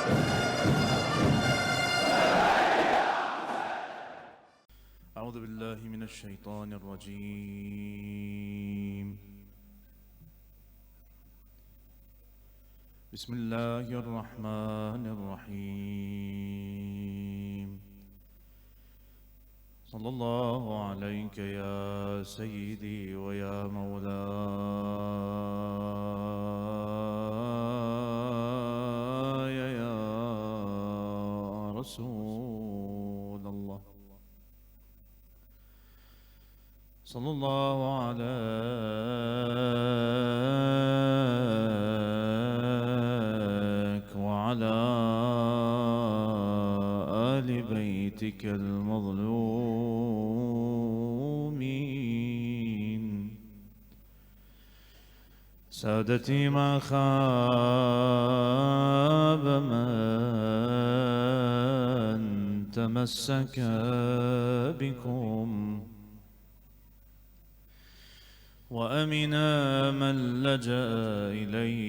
أعوذ بالله من الشيطان الرجيم. بسم الله الرحمن الرحيم. صلى الله عليك يا سيدي ويا مولاي يا رسول الله. صلى الله عليك وعلى آل بيتك المظلومين. سادتي ما خاب من تمسك بكم، وأمنا من لجأ إليكم.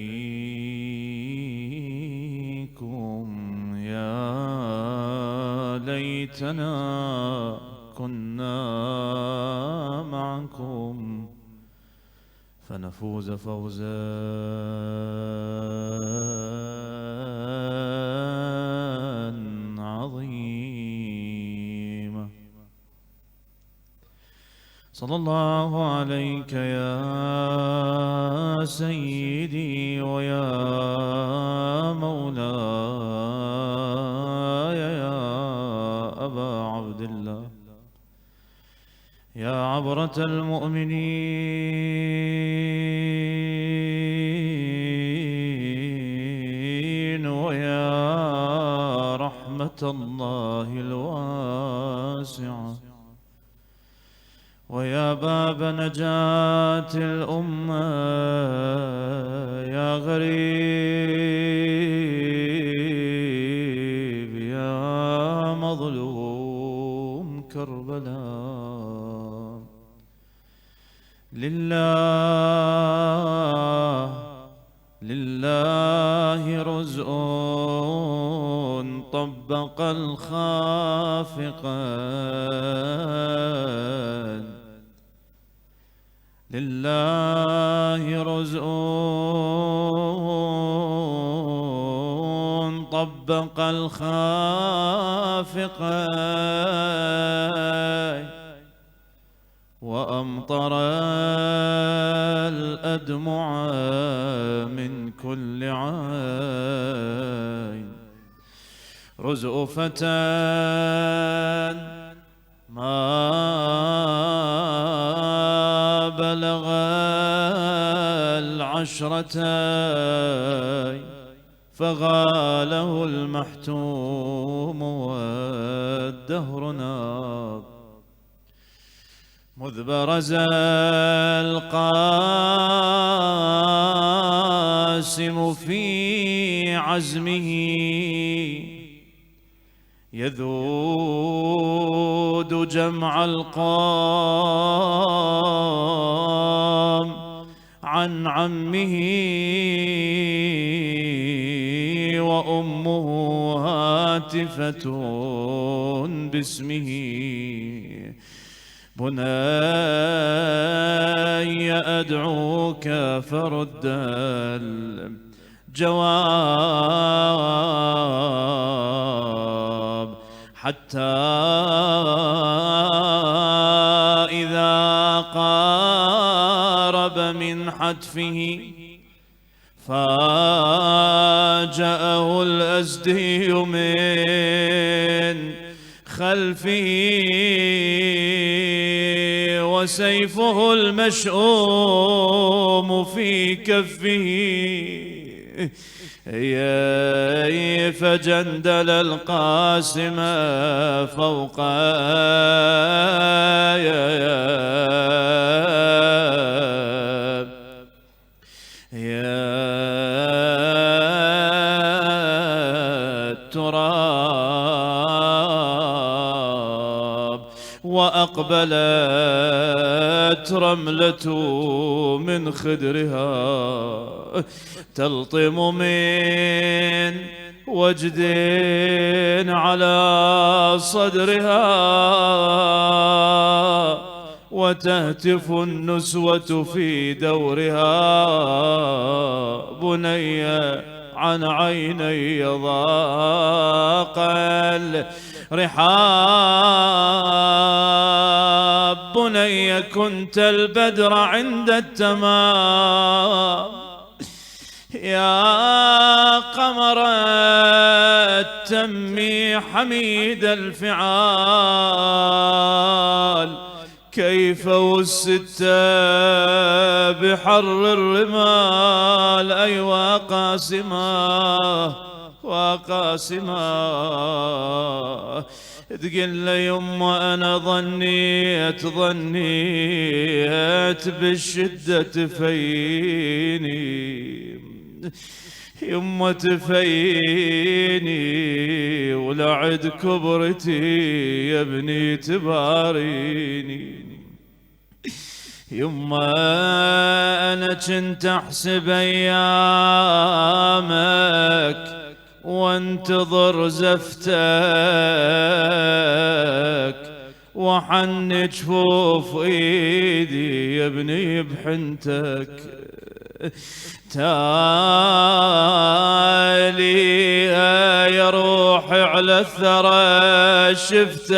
يا ليتنا كنا معكم فنفوز فوزا عظيما. صلى الله عليك يا سيدي ويا مولاي يا أبا عبد الله، يا عبرة المؤمنين ويا رحمة الله الواسعة، ويا باب نجاة الأمة، يا غريب يا مظلوم كربلاء. لله رزء طبق الخافقين، لله رزء طبق الخافقين، وأمطر الأدمع من كل عين. رزء فتى ما بلغ العشرتين، فغاله المحتوم والدهر ناب. مذ برز القاسم في عزمه، يذود جمع القوم عن عمه، وأمه هاتفة باسمه. بني أدعوك فرد الجواب، حتى إذا قارب من حتفه فاجأه الأزدي من خلفه، وسيفه المشؤوم في كفه. فجندل القاسم فوق التراب، وأقبلت رملة من خدرها تلطم من وجد على صدرها وتهتف النسوة في دورها بني عن عيني ضاق الرحاب بني كنت البدر عند التمام يا قمر التمي حميد الفعال كيف وسدت بحر الرمال أي وقاسمة تقل يما أنا ظنيت بالشدة تفيني يما تفيني ولعد كبرتي يا ابني تباريني يما أنا كنت أحسب أيامك وانتظر زفتك وحن جفوف ايدي يا ابني بحنتك تالي يا روحي على الثرى شفتك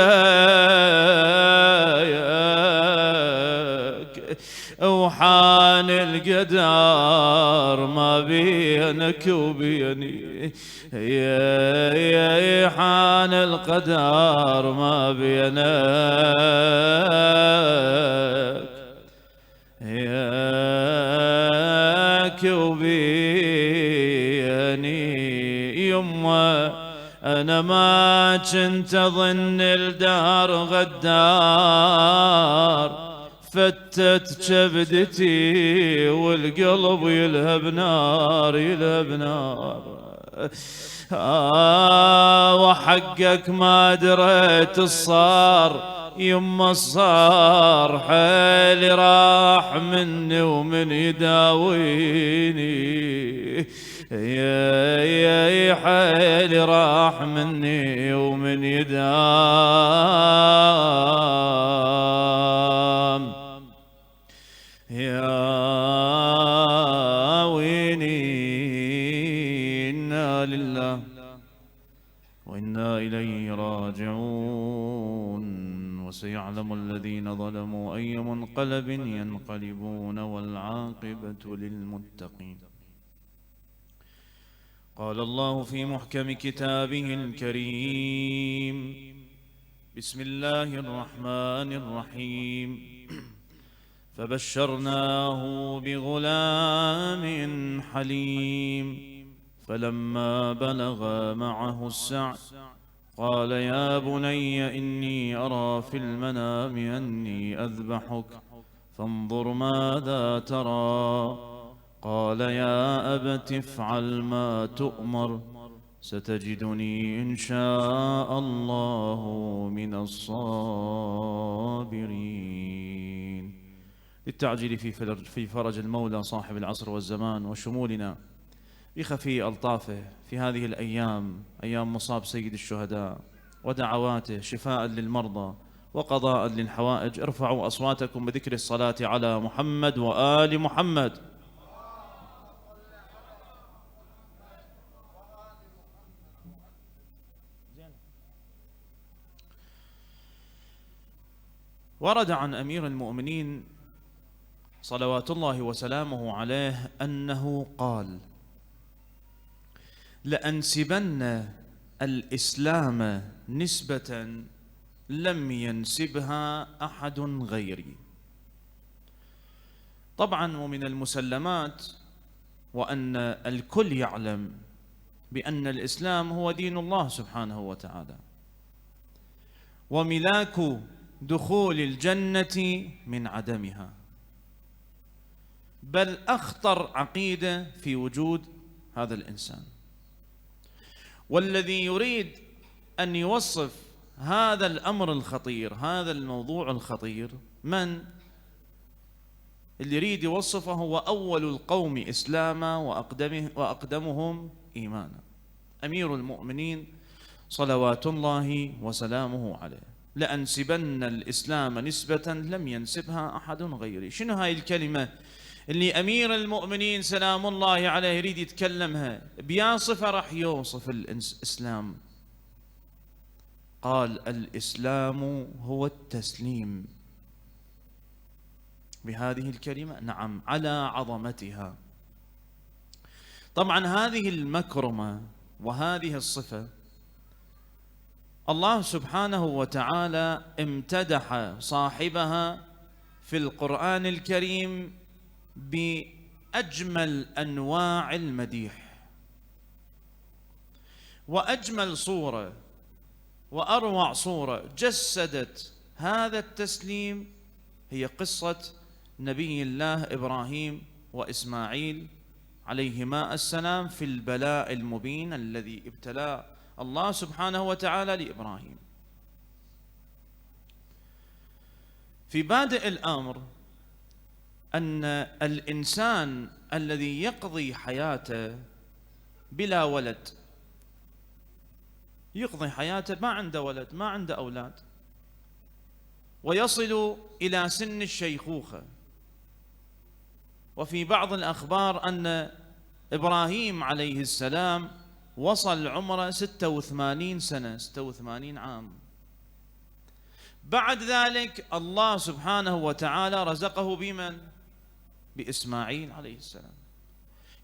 وحان القدر ما بينك وبيني يا حان القدر ما بينك ياك وبيني يما أنا ما كنت أظن الدار غدار فتت كبدتي والقلب يلهب نار وحقك ما دريت الصار يما الصار حالي راح مني ومن يداويني يا حالي راح مني ومن يداويني يا ويني إنا لله وإنا إليه راجعون وسيعلم الذين ظلموا أي منقلب ينقلبون والعاقبة للمتقين. قال الله في محكم كتابه الكريم بسم الله الرحمن الرحيم فبشرناه بغلام حليم فلما بلغ معه السعي قال يا بني إني أرى في المنام أني أذبحك فانظر ماذا ترى قال يا أبت افعل ما تؤمر ستجدني إن شاء الله من الصابرين. للتعجيل في فرج المولى صاحب العصر والزمان وشمولنا بخفي ألطافه في هذه الأيام أيام مصاب سيد الشهداء ودعواته شفاء للمرضى وقضاء للحوائج ارفعوا أصواتكم بذكر الصلاة على محمد وآل محمد. ورد عن أمير المؤمنين صلوات الله وسلامه عليه أنه قال لأنسبن الإسلام نسبة لم ينسبها أحد غيري. طبعا ومن المسلمات وأن الكل يعلم بأن الإسلام هو دين الله سبحانه وتعالى وملاك دخول الجنة من عدمها، بل أخطر عقيدة في وجود هذا الإنسان. والذي يريد أن يوصف هذا الأمر الخطير هذا الموضوع الخطير من اللي يريد يوصفه هو أول القوم إسلاما وأقدمهم إيمانا. أمير المؤمنين صلوات الله وسلامه عليه: لأنسبن الإسلام نسبة لم ينسبها أحد غيري. شنو هاي الكلمة اللي أمير المؤمنين سلام الله عليه يريد يتكلمها؟ بيا صفة راح يوصف الإسلام. قال: الإسلام هو التسليم. بهذه الكلمة، نعم، على عظمتها. طبعا هذه المكرمة وهذه الصفة الله سبحانه وتعالى امتدح صاحبها في القرآن الكريم بأجمل أنواع المديح. وأجمل صورة وأروع صورة جسدت هذا التسليم هي قصة نبي الله إبراهيم وإسماعيل عليهما السلام في البلاء المبين الذي ابتلاه الله سبحانه وتعالى لإبراهيم. في بادئ الأمر أن الإنسان الذي يقضي حياته بلا ولد، يقضي حياته ما عنده ولد، ما عنده أولاد، ويصل إلى سن الشيخوخة. وفي بعض الأخبار أن إبراهيم عليه السلام وصل عمره 86 سنة، 86 عام. بعد ذلك الله سبحانه وتعالى رزقه بمن؟ بإسماعيل عليه السلام.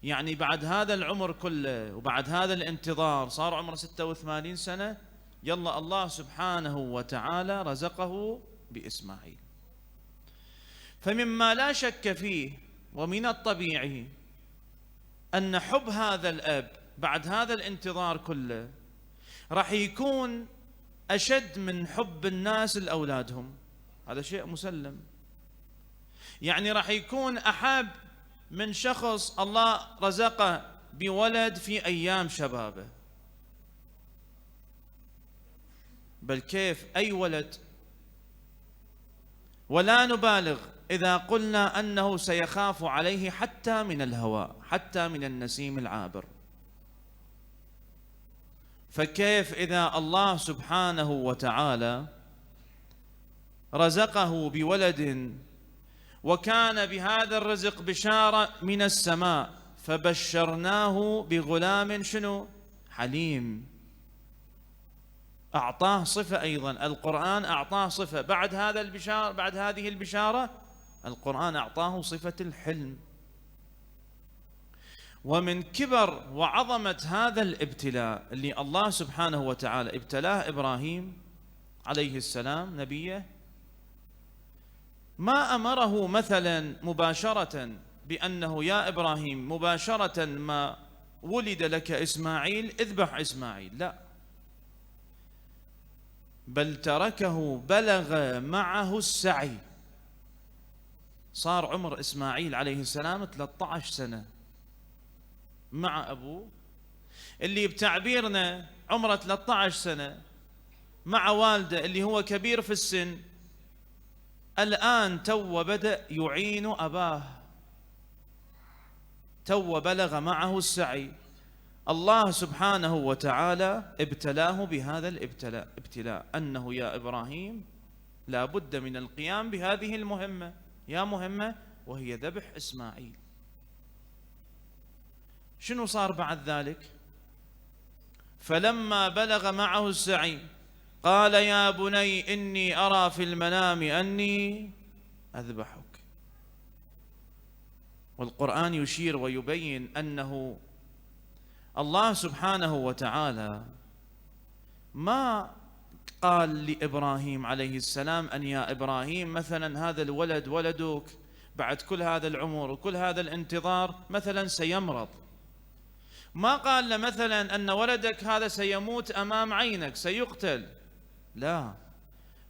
يعني بعد هذا العمر كله وبعد هذا الانتظار صار عمره 86 سنة، يلا الله سبحانه وتعالى رزقه بإسماعيل. فمما لا شك فيه ومن الطبيعي أن حب هذا الأب بعد هذا الانتظار كله راح يكون أشد من حب الناس لأولادهم. هذا شيء مسلم. يعني راح يكون أحب من شخص الله رزقه بولد في أيام شبابه. بل كيف أي ولد، ولا نبالغ إذا قلنا أنه سيخاف عليه حتى من الهواء، حتى من النسيم العابر. فكيف إذا الله سبحانه وتعالى رزقه بولد وكان بهذا الرزق بشارة من السماء، فبشرناه بغلام شنو؟ حليم. أعطاه صفة أيضا، القرآن أعطاه صفة بعد هذا البشارة، بعد هذه البشارة القرآن أعطاه صفة الحلم. ومن كبر وعظمة هذا الابتلاء اللي الله سبحانه وتعالى ابتلاه إبراهيم عليه السلام نبيه، ما أمره مثلا مباشرة بأنه يا إبراهيم مباشرة ما ولد لك إسماعيل اذبح إسماعيل، لا، بل تركه بلغ معه السعي. صار عمر إسماعيل عليه السلام 13 سنة مع أبوه، اللي بتعبيرنا عمره 13 سنة مع والده اللي هو كبير في السن، الآن تو بدأ يعين أباه، تو بلغ معه السعي. الله سبحانه وتعالى ابتلاه بهذا ابتلاء أنه يا إبراهيم لا بد من القيام بهذه المهمة، يا مهمة، وهي ذبح إسماعيل. شنو صار بعد ذلك؟ فلما بلغ معه السعي قال يا بني إني أرى في المنام أني أذبحك. والقرآن يشير ويبين أنه الله سبحانه وتعالى ما قال لإبراهيم عليه السلام أن يا إبراهيم مثلا هذا الولد ولدك بعد كل هذا العمر وكل هذا الانتظار مثلا سيمرض، ما قال له مثلا أن ولدك هذا سيموت أمام عينك سيقتل، لا،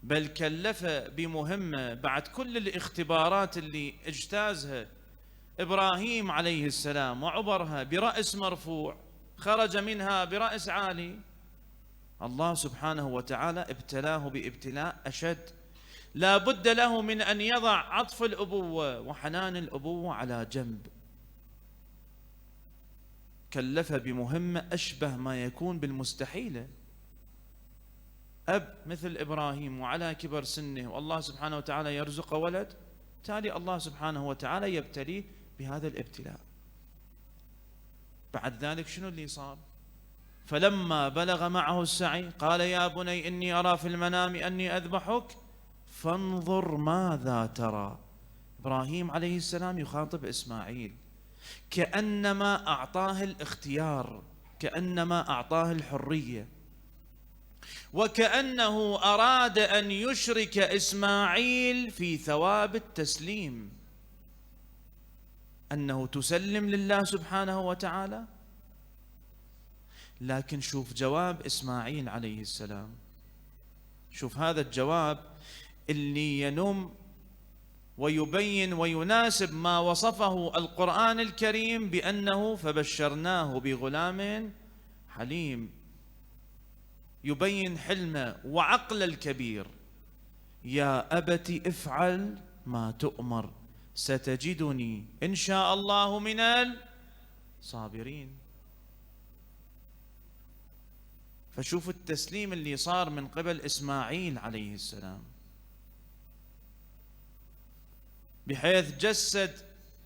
بل كلفه بمهمة بعد كل الاختبارات اللي اجتازها إبراهيم عليه السلام وعبرها برأس مرفوع خرج منها برأس عالي. الله سبحانه وتعالى ابتلاه بابتلاء أشد، لا بد له من أن يضع عطف الأبوة وحنان الأبوة على جنب. كلفه بمهمة أشبه ما يكون بالمستحيلة. أب مثل إبراهيم وعلى كبر سنه والله سبحانه وتعالى يرزق ولد، تالي الله سبحانه وتعالى يبتليه بهذا الابتلاء. بعد ذلك شنو اللي صار؟ فلما بلغ معه السعي قال يا بني إني أرى في المنام أني أذبحك فانظر ماذا ترى. إبراهيم عليه السلام يخاطب إسماعيل، كأنما أعطاه الاختيار، كأنما أعطاه الحرية، وكأنه أراد أن يشرك إسماعيل في ثواب التسليم، أنه تسلم لله سبحانه وتعالى. لكن شوف جواب إسماعيل عليه السلام، شوف هذا الجواب اللي ينم ويبين ويناسب ما وصفه القرآن الكريم بأنه فبشرناه بغلام حليم، يبين حلمه وعقل الكبير. يا أبت افعل ما تؤمر ستجدني إن شاء الله من الصابرين. فشوف التسليم اللي صار من قبل إسماعيل عليه السلام، بحيث جسد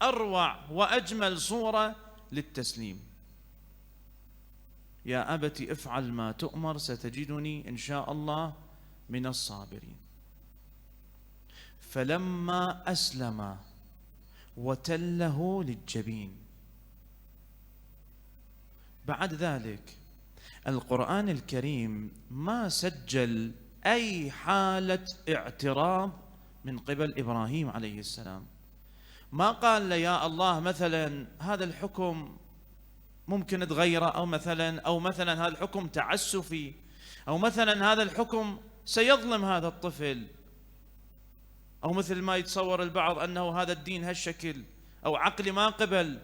أروع وأجمل صورة للتسليم. يا أبت افعل ما تؤمر ستجدني إن شاء الله من الصابرين. فلما أسلم وتله للجبين، بعد ذلك القرآن الكريم ما سجل أي حالة اعتراض من قبل إبراهيم عليه السلام. ما قال له يا الله مثلا هذا الحكم ممكن تغيره، أو مثلا هذا الحكم تعسفي، أو مثلا هذا الحكم سيظلم هذا الطفل، أو مثل ما يتصور البعض أنه هذا الدين هالشكل، أو عقلي ما قبل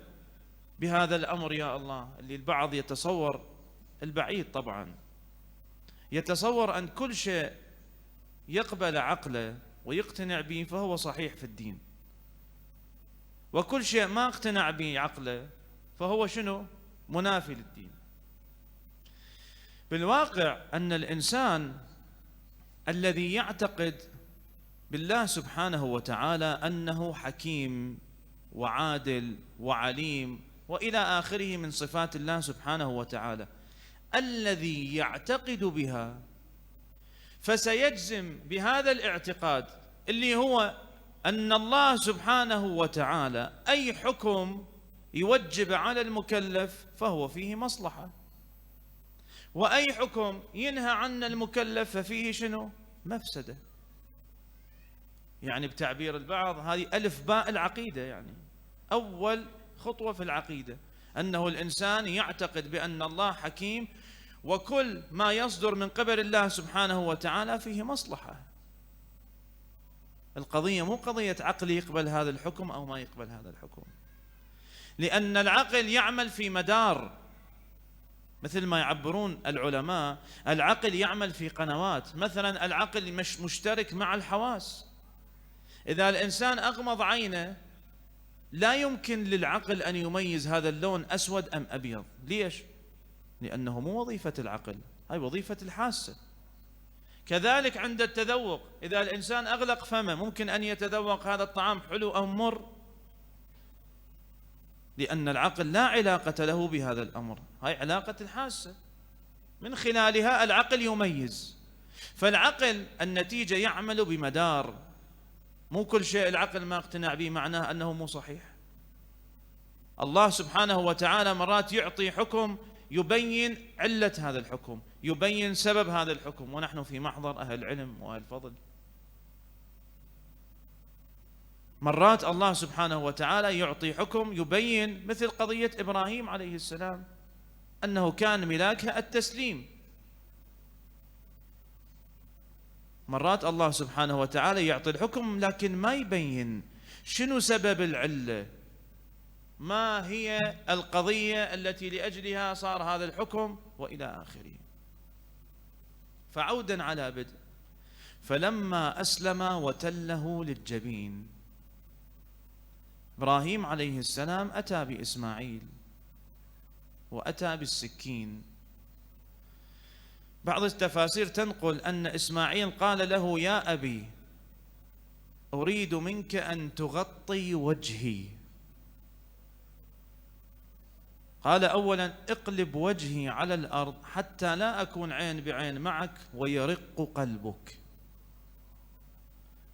بهذا الأمر يا الله. اللي البعض يتصور، البعيد طبعا، يتصور أن كل شيء يقبل عقله ويقتنع به فهو صحيح في الدين، وكل شيء ما اقتنع به عقله فهو شنو؟ منافي للدين. بالواقع أن الإنسان الذي يعتقد بالله سبحانه وتعالى أنه حكيم وعادل وعليم وإلى آخره من صفات الله سبحانه وتعالى، الذي يعتقد بها فسيجزم بهذا الاعتقاد اللي هو أن الله سبحانه وتعالى أي حكم يوجب على المكلف فهو فيه مصلحة، وأي حكم ينهى عن المكلف ففيه شنو؟ مفسدة. يعني بتعبير البعض هذه ألف باء العقيدة، يعني أول خطوة في العقيدة أنه الإنسان يعتقد بأن الله حكيم وكل ما يصدر من قبل الله سبحانه وتعالى فيه مصلحة. القضية مو قضية عقل يقبل هذا الحكم أو ما يقبل هذا الحكم، لأن العقل يعمل في مدار، مثل ما يعبرون العلماء العقل يعمل في قنوات. مثلا العقل مش مشترك مع الحواس. إذا الإنسان أغمض عينه لا يمكن للعقل أن يميز هذا اللون أسود أم أبيض. ليش؟ لأنه مو وظيفة العقل، هاي وظيفة الحاسة. كذلك عند التذوق، إذا الإنسان أغلق فمه ممكن أن يتذوق هذا الطعام حلو أو مر، لأن العقل لا علاقة له بهذا الأمر، هاي علاقة الحاسة، من خلالها العقل يميز. فالعقل النتيجة يعمل بمدار، مو كل شيء العقل ما اقتنع به معناه أنه مو صحيح. الله سبحانه وتعالى مرات يعطي حكم يبين علة هذا الحكم، يبين سبب هذا الحكم، ونحن في محضر أهل العلم وأهل الفضل. مرات الله سبحانه وتعالى يعطي حكم يبين، مثل قضية إبراهيم عليه السلام أنه كان ملاكها التسليم. مرات الله سبحانه وتعالى يعطي الحكم لكن ما يبين شنو سبب العلة، ما هي القضية التي لأجلها صار هذا الحكم وإلى آخره. فعودا على بدء، فلما أسلم وتله للجبين، إبراهيم عليه السلام أتى بإسماعيل وأتى بالسكين. بعض التفاسير تنقل أن إسماعيل قال له: يا أبي، أريد منك أن تغطي وجهي. قال: أولا اقلب وجهي على الأرض حتى لا أكون عين بعين معك ويرق قلبك.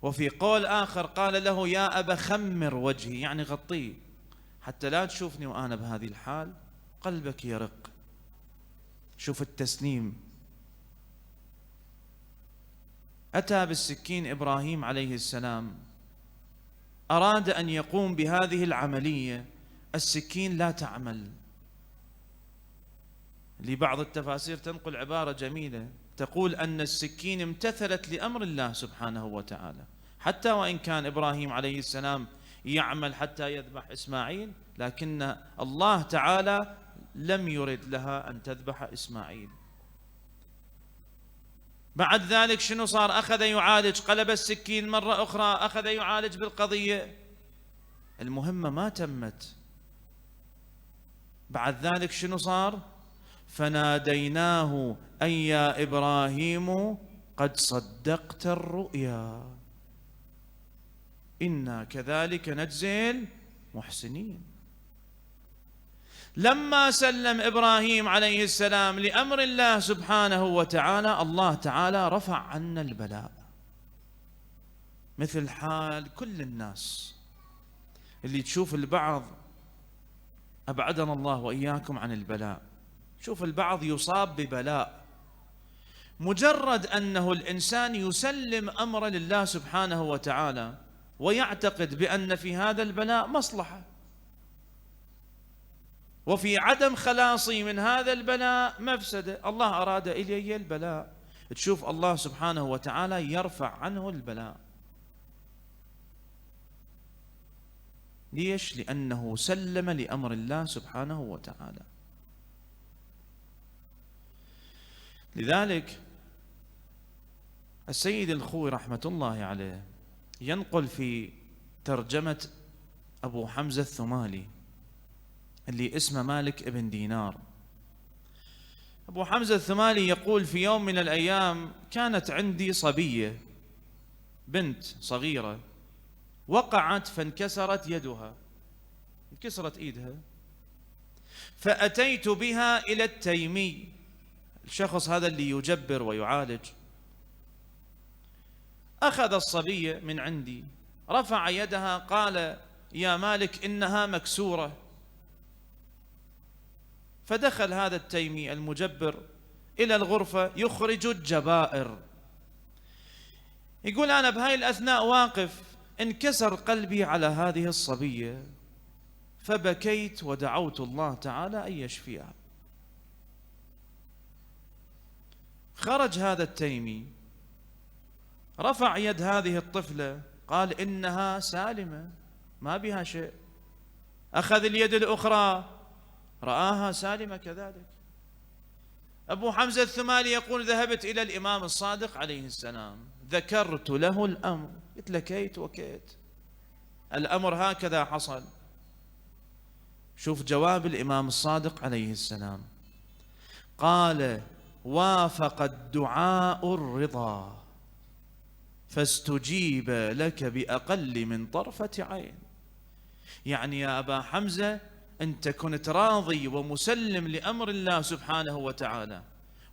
وفي قول آخر قال له: يا أبا خمر وجهي، يعني غطيه حتى لا تشوفني وأنا بهذه الحال، قلبك يرق. شوف التسليم. أتى بالسكين إبراهيم عليه السلام، أراد أن يقوم بهذه العملية، السكين لا تعمل. لبعض التفاسير تنقل عبارة جميلة تقول أن السكين امتثلت لأمر الله سبحانه وتعالى، حتى وإن كان إبراهيم عليه السلام يعمل حتى يذبح إسماعيل، لكن الله تعالى لم يرد لها أن تذبح إسماعيل. بعد ذلك شنو صار؟ أخذ يعالج، قلب السكين مرة أخرى، أخذ يعالج بالقضية، المهمة ما تمت. بعد ذلك شنو صار؟ فناديناه أن يا إبراهيم قد صدقت الرؤيا إنا كذلك نجزي المحسنين. لما سلم إبراهيم عليه السلام لأمر الله سبحانه وتعالى، الله تعالى رفع عنا البلاء، مثل حال كل الناس اللي تشوف البعض، أبعدنا الله وإياكم عن البلاء، شوف البعض يصاب ببلاء، مجرد أنه الإنسان يسلم أمر لله سبحانه وتعالى ويعتقد بأن في هذا البلاء مصلحة، وفي عدم خلاصي من هذا البلاء مفسدة، الله أراد إلي البلاء، تشوف الله سبحانه وتعالى يرفع عنه البلاء. ليش؟ لأنه سلم لأمر الله سبحانه وتعالى. لذلك السيد الخوي رحمة الله عليه ينقل في ترجمة أبو حمزة الثمالي اللي اسمه مالك ابن دينار. أبو حمزة الثمالي يقول: في يوم من الأيام كانت عندي صبية، بنت صغيرة، وقعت فانكسرت يدها، انكسرت إيدها، فأتيت بها إلى التيمي، الشخص هذا اللي يجبر ويعالج. أخذ الصبية من عندي، رفع يدها، قال: يا مالك إنها مكسورة. فدخل هذا التيمي المجبر إلى الغرفة يخرج الجبائر، يقول: أنا بهاي الأثناء واقف، انكسر قلبي على هذه الصبية، فبكيت ودعوت الله تعالى أن يشفيها. خرج هذا التيمي، رفع يد هذه الطفلة، قال: إنها سالمة ما بها شيء. أخذ اليد الأخرى، رآها سالمة كذلك. أبو حمزة الثمالي يقول: ذهبت إلى الإمام الصادق عليه السلام، ذكرت له الأمر، قلت له كيت وكيت، الأمر هكذا حصل. شوف جواب الإمام الصادق عليه السلام، قال: وافق الدعاء الرضا فاستجيب لك بأقل من طرفة عين. يعني يا أبا حمزة، أنت كنت راضي ومسلم لأمر الله سبحانه وتعالى،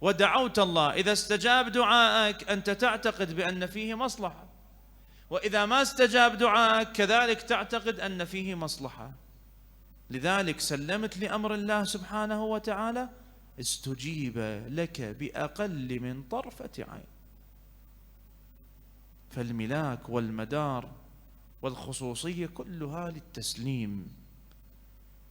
ودعوت الله، إذا استجاب دعائك أنت تعتقد بأن فيه مصلحة، وإذا ما استجاب دعائك كذلك تعتقد أن فيه مصلحة، لذلك سلمت لأمر الله سبحانه وتعالى، استجيب لك بأقل من طرفة عين. فالملاك والمدار والخصوصية كلها للتسليم.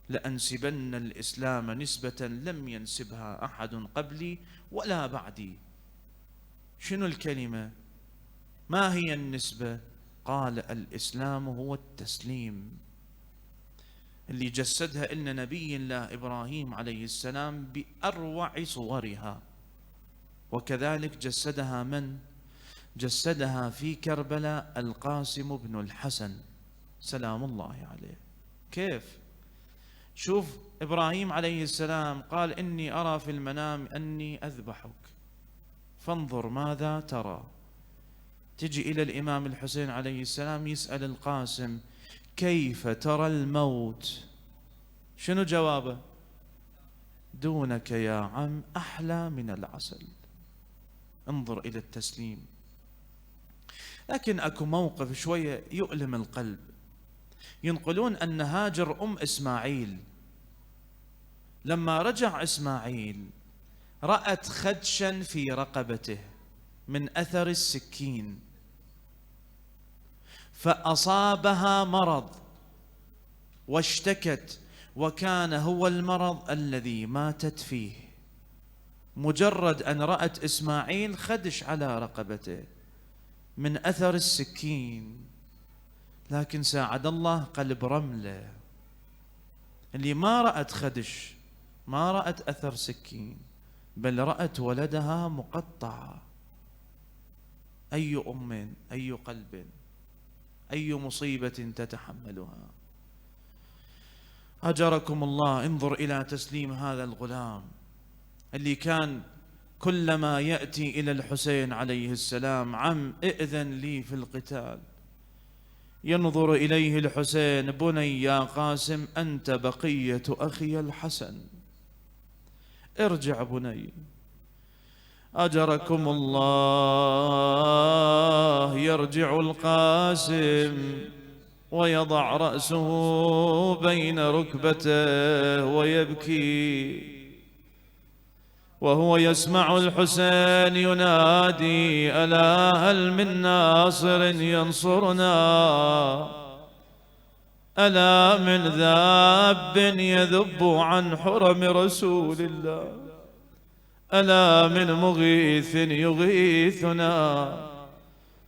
لأنسبن الإسلام نسبة لم ينسبها أحد قبلي ولا بعدي. شنو الكلمة؟ ما هي النسبة؟ قال: الإسلام هو التسليم، اللي جسدها إلنا نبي الله إبراهيم عليه السلام بأروع صورها، وكذلك جسدها من؟ جسدها في كربلاء القاسم بن الحسن سلام الله عليه. كيف؟ شوف إبراهيم عليه السلام قال إني أرى في المنام أني أذبحك فانظر ماذا ترى. تجي إلى الإمام الحسين عليه السلام يسأل القاسم كيف ترى الموت؟ شنو جوابه؟ دونك يا عم أحلى من العسل. انظر إلى التسليم. لكن أكو موقف شوية يؤلم القلب. ينقلون أن هاجر أم إسماعيل لما رجع إسماعيل رأت خدشا في رقبته من أثر السكين، فأصابها مرض واشتكت، وكان هو المرض الذي ماتت فيه. مجرد أن رأت إسماعيل خدش على رقبته من أثر السكين، لكن ساعد الله قلب رملة اللي ما رأت خدش، ما رأت أثر سكين، بل رأت ولدها مقطع. أي أم، أي قلب، أي مصيبة تتحملها. أجركم الله. انظر إلى تسليم هذا الغلام اللي كان كلما يأتي إلى الحسين عليه السلام عم ائذن لي في القتال، ينظر إليه الحسين بني يا قاسم أنت بقية أخي الحسن، ارجع بني. أجركم الله. يرجع القاسم ويضع رأسه بين ركبته ويبكي، وهو يسمع الحسين ينادي ألا هل من ناصر ينصرنا، ألا من ذاب يذب عن حرم رسول الله، ألا من مغيث يغيثنا.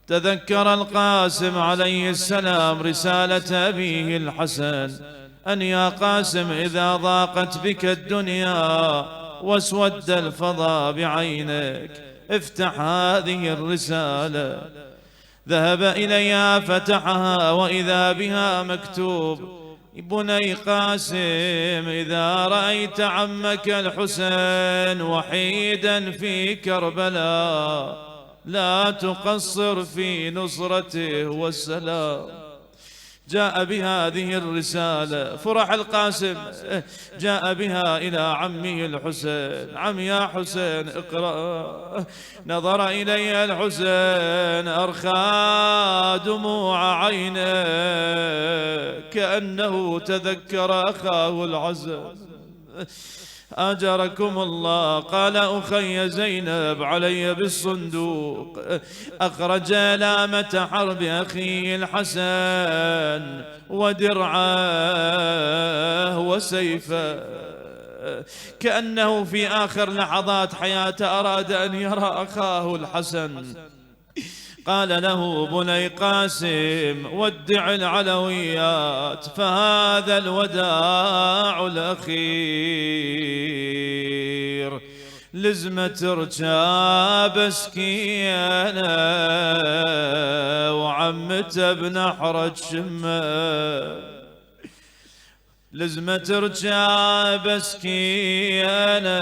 تذكر القاسم عليه السلام رسالة أبيه الحسن أن يا قاسم إذا ضاقت بك الدنيا واسود الفضاء بعينك افتح هذه الرسالة. ذهب إليها فتحها وإذا بها مكتوب بني قاسم إذا رأيت عمك الحسين وحيدا في كربلاء لا تقصر في نصرته والسلام. جاء بهذه الرسالة، فرح القاسم، جاء بها إلى عمه الحسين. عم يا حسين اقرأ. نظر إلي الحسين أرخى دموع عينه كأنه تذكر أخاه العزيز. أجركم الله. قال أخي زينب علي بالصندوق. أخرج لامة حرب أخيه الحسن ودرعه وسيفه، كأنه في آخر لحظات حياته أراد أن يرى أخاه الحسن. قال له بني قاسم ودع العلويات فهذا الوداع الأخير. لزمة رجاب سكينة وعمته بنحرة شمه، لزمة رجاب سكينة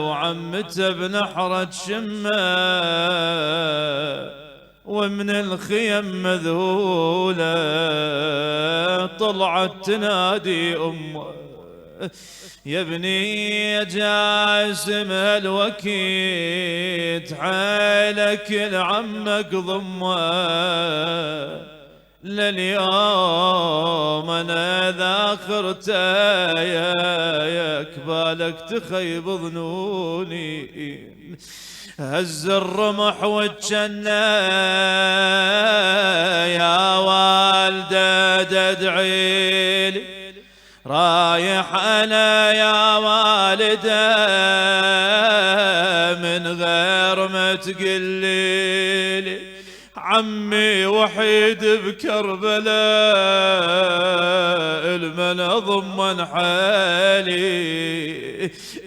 وعمته بنحرة شمه، ومن الخيم مذهولة طلعت تنادي أمه يا ابني يا جاسم هالوكيت حالك لعمك ضمه، لليوم أنا ذاخرته يا كبالك تخيب ظنوني. هز الرمح والجنة يا والدة تدعيلي، رايح أنا يا والدة من غير ما تقليلي، عمي وحيد بكربلاء الملا ضمن حالي،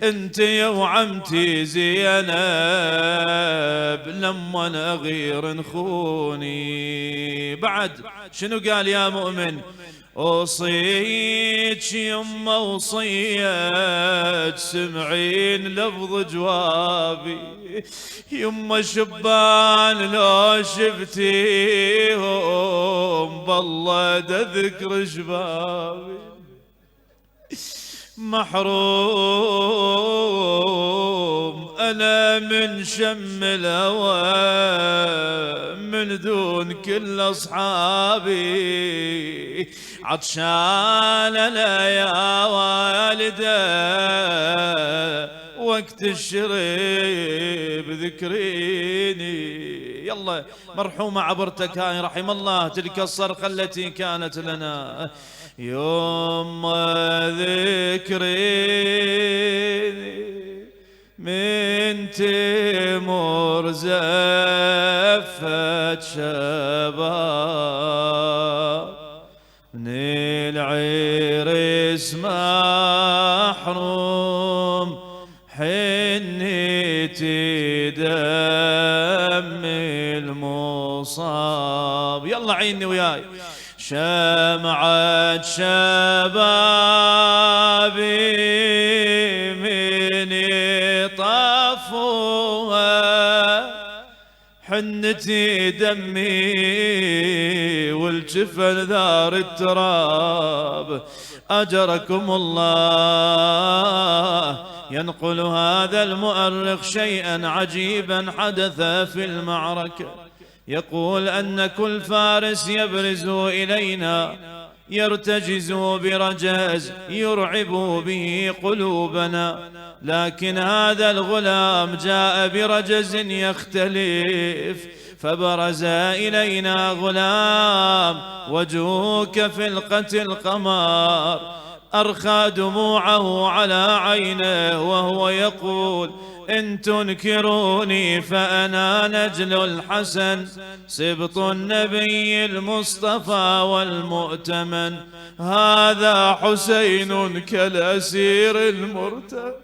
انت يا وعمتي زينب لما أغير نخوني. بعد شنو قال يا مؤمن؟ أوصيك يما وصية سمعين لفظ جوابي، يما شبان لو شفتيهم بالله تذكر شبابي، محروم أنا من شم الهوى من دون كل أصحابي، عطشان لا يا والده وقت الشريب ذكريني. يلا مرحومة عبرتك هاي رحم الله تلك الصرخة التي كانت لنا يوم ذكريني من تمر زفت شباب من العرس محروم حنيتي دم المصاب. يلا عيني وياي شمعة شبابي من طفوها حنتي دمي والجفن ذار التراب. أجركم الله. ينقل هذا المؤرخ شيئا عجيبا حدث في المعركة، يقول أن كل فارس يبرز إلينا يرتجز برجز يرعب به قلوبنا، لكن هذا الغلام جاء برجز يختلف، فبرز إلينا غلام وجهه كفلقة القمر، أرخى دموعه على عينه وهو يقول: إن تنكروني فأنا نجل الحسن سبط النبي المصطفى والمؤتمن، هذا حسين كالأسير المرتد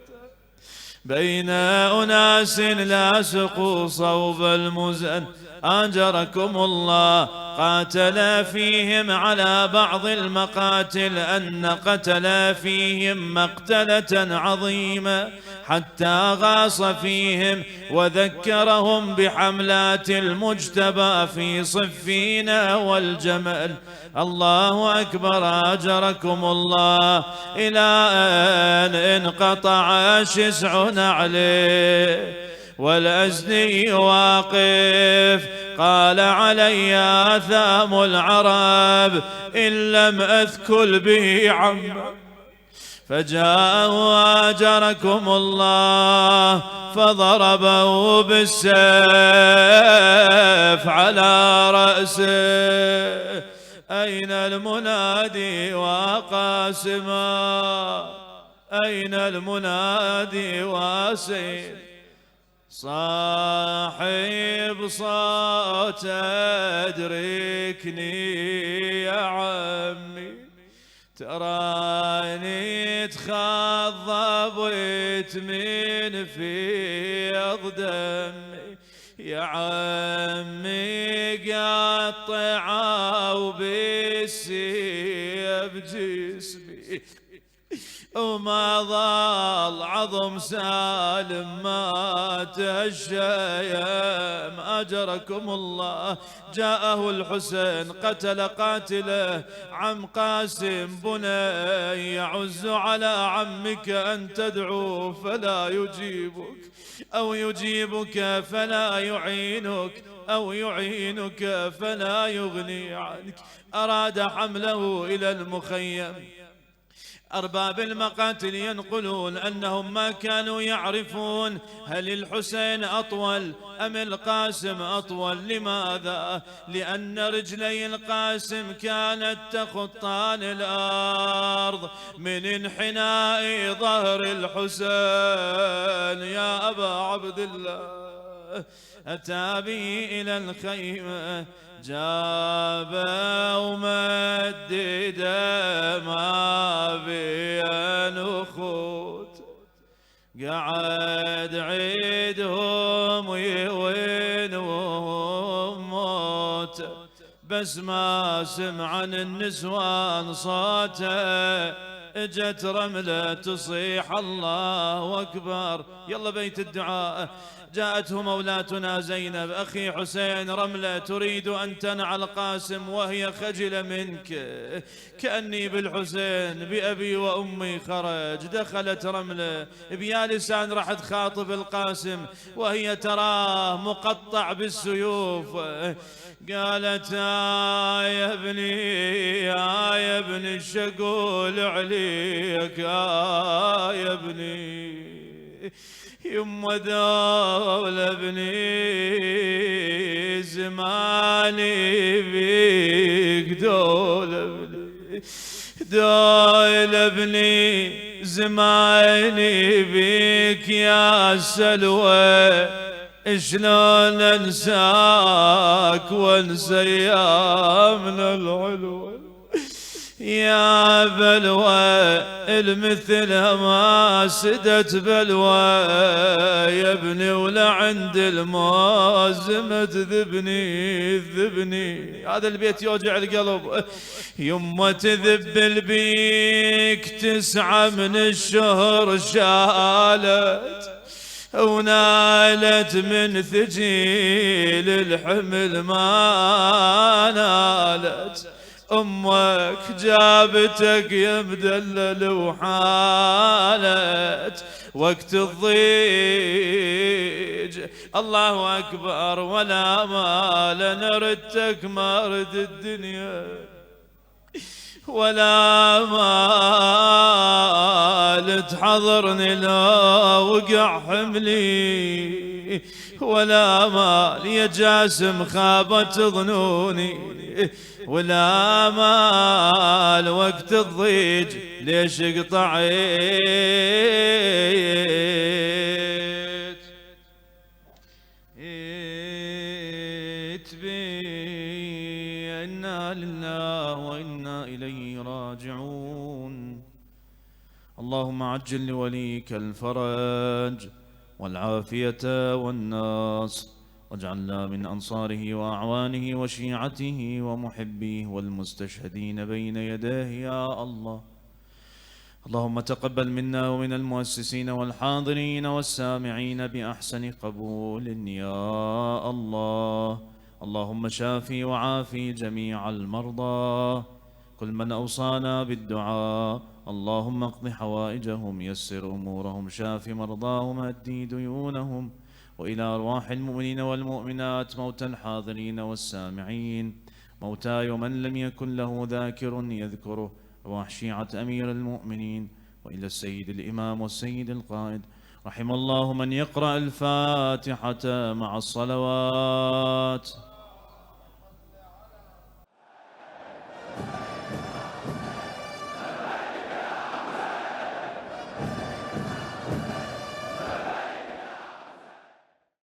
بين أناس لاصقوا صوب المزن. أجركم الله. قاتل فيهم على بعض المقاتل أن قتل فيهم مقتلة عظيمة حتى غاص فيهم وذكرهم بحملات المجتبى في صفين والجمل. الله أكبر. أجركم الله. إلى أن انقطع شسع نعله والأزدي واقف قال: علي آثام العرب إن لم أثكل به عما. فجاءه أجركم الله فضربه بالسيف على رأسه. أين المنادي وقاسما؟ أين المنادي واسين؟ صاحب صوت أدركني يا عمي، تراني تخضبت من فيض دمي يا عمي، قطعوا بالسيف جسمي وما ظل عظم سالم مات الشيم. أجركم الله. جاءه الحسين قتل قاتله عم قاسم بني يعز على عمك أن تدعو فلا يجيبك، أو يجيبك فلا يعينك، أو يعينك فلا يغني عنك. أراد حمله إلى المخيم. أرباب المقاتل ينقلون أنهم ما كانوا يعرفون هل الحسين أطول أم القاسم أطول. لماذا؟ لأن رجلي القاسم كانت تخطان الأرض من انحناء ظهر الحسين. يا أبا عبد الله. أتى بي إلى الخيمة جابه ومدد ما بين أخوت، قعد عيدهم ويوي موته، بس ما سمع عن النسوان صوته. اجت رملة تصيح الله أكبر. يلا بيت الدعاء. جاءته مولاتنا زينب أخي حسين رملة تريد أن تنع القاسم وهي خجلة منك، كأني بالحسين بأبي وأمي خرج. دخلت رملة بيا لسان راح تخاطب القاسم وهي تراه مقطع بالسيوف. قالت يا ابني يا ابني الشقول عليك يا ابني، يما دول ابني زماني بيك، دول ابني دول ابني زماني بيك يا سلوى. شلون انساك وانسى ايامنا العلوة يا بلوى، المثل ما سدت بلوى يا ابني، ولا عند الموزمة تذبني ذبني. هذا البيت يوجع القلب. يما تذب بيك 9 من الشهر شالت، ونالت من ثجيل الحمل ما نالت. أمك جابتك يا مدلل وحالت وقت الضيج. الله أكبر ولا مال نردتك مرد الدنيا، ولا مال تحضرني لا وقع حملي، ولا مال يا جاسم خابت ظنوني، ولا مال وقت الضيج ليش قطعت بي. إنا لله وإنا إليه راجعون. اللهم عجل لوليك الفرج والعافية والنصر، واجعلنا من أنصاره وأعوانه وشيعته ومحبيه والمستشهدين بين يديه يا الله. اللهم تقبل منا ومن المؤسسين والحاضرين والسامعين بأحسن قبول يا الله. اللهم شافي وعافي جميع المرضى، كل من أوصانا بالدعاء. اللهم اقض حوائجهم، يسر أمورهم، شاف مرضاهم، أدي ديونهم. وإلى أرواح المؤمنين والمؤمنات، موتى الحاضرين والسامعين، موتى ومن لم يكن له ذاكر يذكره، أرواح شيعة أمير المؤمنين، وإلى السيد الإمام والسيد القائد. رحم الله من يقرأ الفاتحة مع الصلوات.